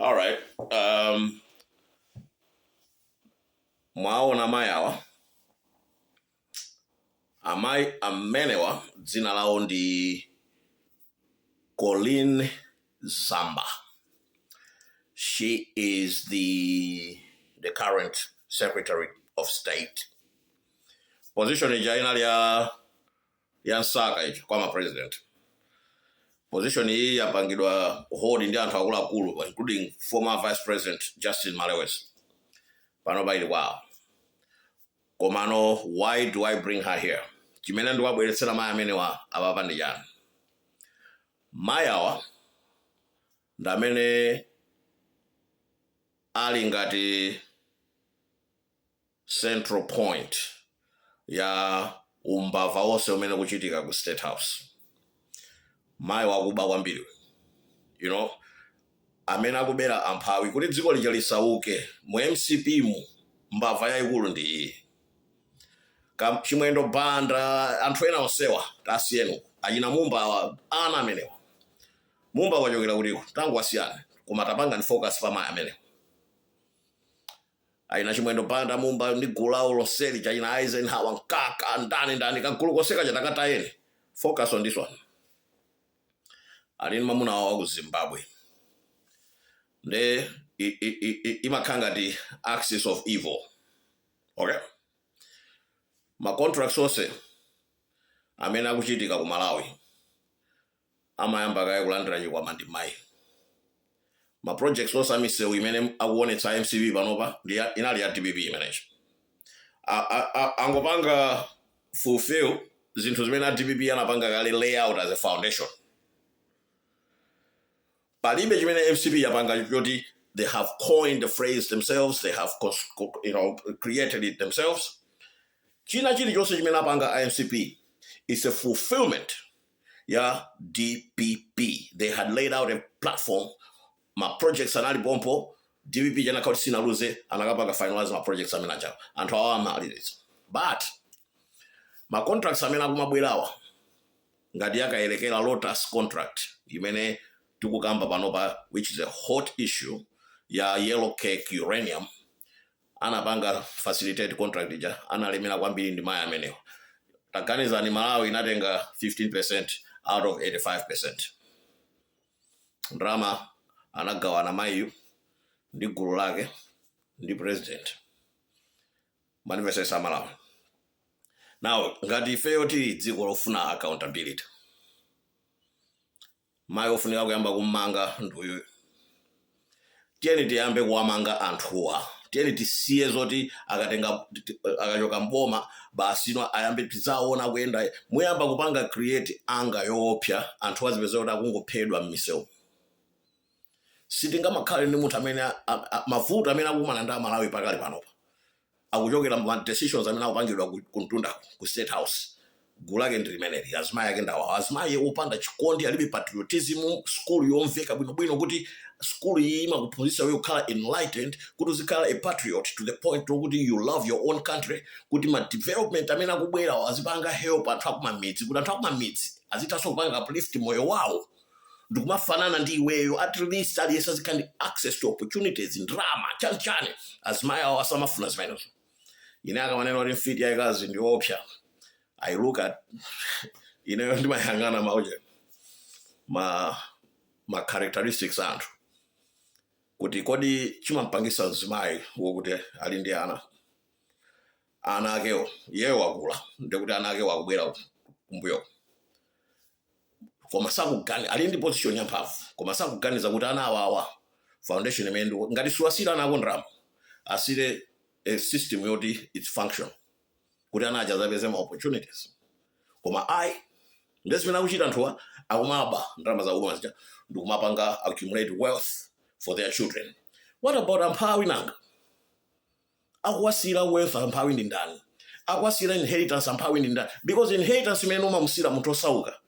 All right. Mwaona amayi awa, amayi amenewa dzina lawo ndi Colleen Zamba. She is the current Secretary of State. Position ija inali ya Msaka icho kwa ma president. Position iyi yapangidwa hold ndi anthu akuluakulu, including former Vice President Justin Malewezi. Pano paili kwawo. Komano why do I bring her here? Chimene ndiwabweretsera mayi amenewa apapa ndi chani? Mayi awa ndi amene ali ngati central point ya umbava wonse umene kuchitika ku State House. Mayi wakuba kwambiri amene akubera amphawi kuti dziko lija lisauke. Mu MCP mu, mbava yayikulu ndi iyi. Chimwendo Banda, anthu ena onsewa tasiyeni, achina Mumba awa, ana amenewa. Mumba wachokera kutiko? Tangu wasiyana, koma tapanga ni focus pa mayi amenewa. Aina Chimwendo Banda, Mumba ndi gulu lawo lonseli, chachina Eisenhower, Mkaka, ndani ndani, kagulu konseka chatakatayeni. Focus on this one. Ali ndi mwamuna wawo ku Zimbabwe, nde imakhala ngati axis of evil, okay? Ma contracts onse amene akuchitika ku Malawi, amayamba kaye kulandira chikwama ndi mayi. Ma projects onse amisewu imene akuonetsa MCP panopa ndi inali ya DPP imenecho. Angopanga fulfill zinthu zimene a DPP anapanga kale layout as a foundation. Palibe chimene MCP yapanga choti they have coined the phrase themselves, they have created it themselves. China chilichonse chimene apanga MCP is a fulfillment ya DPP. They had laid out a platform, ma projects anali pompo. DPP chanakhala kuti sinaluze, anakapanga finalize ma projects amene achawo. Anthu awa amaliritsa, but ma contracts amene akumabwerawa, ngati yakayelekera Lotus contract imene tikukamba panopa, which is a hot issue, ya yellow cake uranium, anapanga facilitate contract ija, analemera kwambiri ndi mayi amenewa. Taganizani, Malawi inatenga 15% out of 85%. Ndalama anagawana mayiyu ndi gulu lake ndi president. Manifestation Malawi. Now, ngati ifeyo tili dziko lofuna accountability, mayi ofunika kuyamba kummanga ndi uyuyu. Tiyeni tiyambe kuwamanga anthuwa. Tiyeni tisiye zoti akatenga, akachoka mboma basi, no, ayambe tidzaona kuyenda. Muyamba kupanga create anga yoopsa, anthu azipeza kuti akungophedwa m'misewu. Sitingamakhale ndi munthu amene mavuto amene akukumana ndi Amalawi pakali panopa akuchokera ma decisions amene akupangidwa ku mtundako, ku State House. Gulu lake ndi limeneli, azimayi ake ndawawo, azimayi opanda chikondi, alibe patriotism. Skulu yomveka bwinobwino kuti skulu iyi imakuphunzitsa iwe kukhala enlightened, kuti uzikhala a patriot to the point wokuti you love your own country, kuti ma development amene akubwera azipanga help anthu akumamidzi, kuti anthu akumamidzi azithanso kupanga uplift moyo wawo ndikumafanana ndi iweyo. At least aliyense azikhala ndi access to opportunities, ndrama, chanichani. Azimayi awo asamafuna zimenezo. Ine akamanena kuti mfiti yayikazi ndi yoopsa, I look at, ineyo ndimayang'ana mauje ma characteristics a anthu, kuti kodi chimampangisa mzimayi wokuti ali ndi ana, ana akewo, iyeyo wakula, ndikuti ana akewo akubwera kumbuyo, koma sakugani, ali ndi position yamphamvu, koma sakuganiza kuti ana awawa foundation imene ngati siwasira ana ako ndalama, asire a system yoti it's function, kuti ana aja azapeze ma opportunities. Koma ayi, ndi zimene akuchita anthuwa, akumaba ndalama za umma zija ndikumapanga accumulate wealth for their children. What about amphawi? Nanga akuwasiyira wealth amphawi ndi ndani? Akuwasiyira inheritance amphawi ndi ndani? Because inheritance imene umamusiyira munthu osauka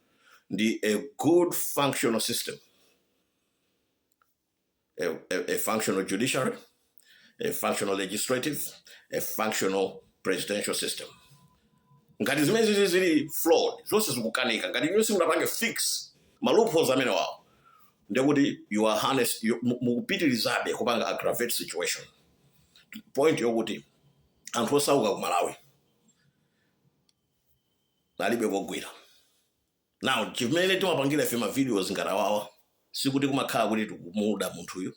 ndi a good functional system, a functional judiciary, a functional legislative, a functional presidential system. Ngati zimene zizi zili flawed, zonse zikukanika, ngati inu simunapange fix ma loopholes amene wawo, Ndekuti you are harness, mukupitirizabe kupanga aggravate situation, point yokuti anthu osauka ku Malawi alibe pogwira. Now, chimene timapangira ife ma videos ngati awawa, sikuti kumakhala kuti tikumuda munthuyu,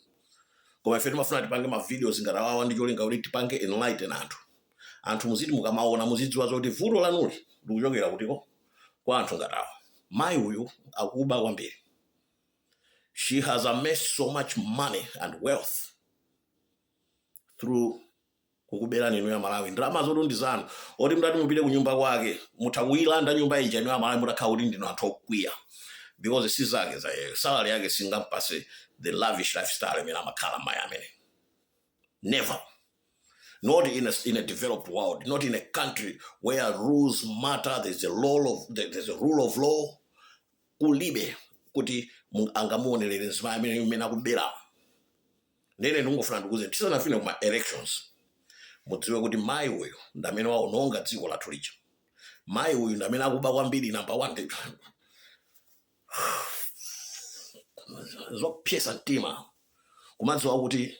koma ife timafuna tipange ma videos ngati awawa ndi cholinga kuti tipange enlighten anthu. Anthu muziti mukamaona, muzidziwa zoti vuto lanuli likuchokera kutiko, kwa anthu ngati awa. Mayi uyu akuba kwambiri. She has amassed so much money and wealth through kukuberani inu ya Malawi, ndalama zoti ndi zanu, oti mutati mupite ku nyumba kwake, mutha kuyilanda nyumba ija inu ya Malawi mutakhala kuti ndinu anthu okwiya, because si zake za salary yake singampase the lavish lifestyle imene amakhala mayi amene. Never. Not in a developed world, not in a country where rules matter, there's a rule of law. Kulibe kuti angamuonerere mzimayi amene imene akubera. Ndene ndingofuna ndikuze, tisanafike kuma elections, mudziwe kuti mayi uyu ndi amene waononga dziko lathu lija. Mayi uyu ndi amene akuba kwambiri, number one. Zopyesa mtima kumadziwa kuti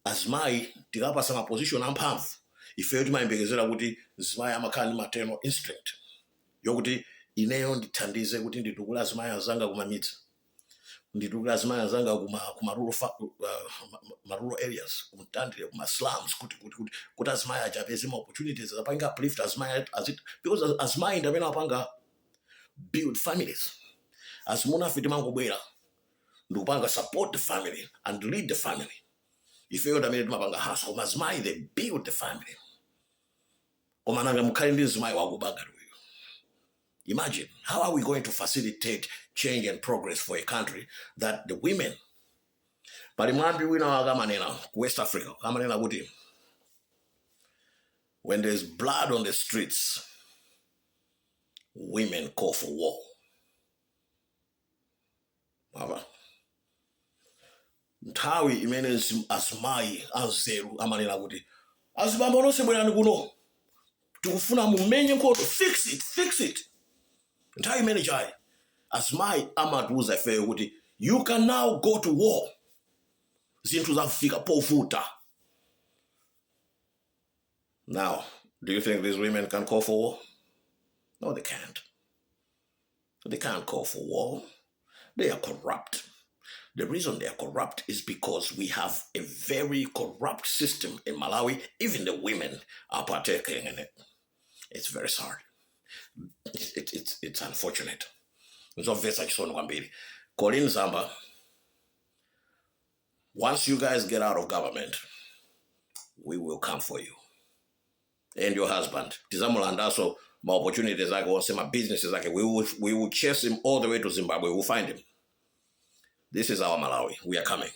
azimayi tikapasa ma position amphamvu, ifeyo timayembekezera kuti mzimayi amakhala ndi maternal instinct yokuti ineyo ndithandize kuti nditukule azimayi azanga kumamidzi, nditukule azimayi azanga kuma rural areas, kumtandire, kuma slums, kuti azimayi aja apeze ma opportunities, apange uplift azimayi because azimayi ndi amene apanga build families. Azimuna afe timangobwera ndikupanga support the family and lead the family. Ifeyo ndi amene timapanga hustle, koma azimayi, they build the family. Koma nanga mukhale ndi mzimayi wakuba ngati uyu? Imagine, how are we going to facilitate change and progress for a country that the women... Pali mwambi wina wakamanena ku West Africa, kamanena kuti when there's blood on the streets, women call for war. Mava nthawi imene azimayi anzeru amanena kuti azibambo nonse bwerani kuno, tikufuna mumenye nkhondo, fix it, fix it. Nthawi imene chayi azimayi amatiuza ifeyo kuti you can now go to war, zinthu zafika povuta. Now, do you think these women can call for war? No, they can't. They can't call for war. They are corrupt. The reason they are corrupt is because we have a very corrupt system in Malawi. Even the women are partaking in it. It's very sad. It's unfortunate. Nzomvetsa chisoni kwambiri. Colleen Zamba, once you guys get out of government, we will come for you and your husband. Tizamulandaso ma opportunities ake onse, ma businesses ake. We will chase him all the way to Zimbabwe. We will find him. This is our Malawi. We are coming.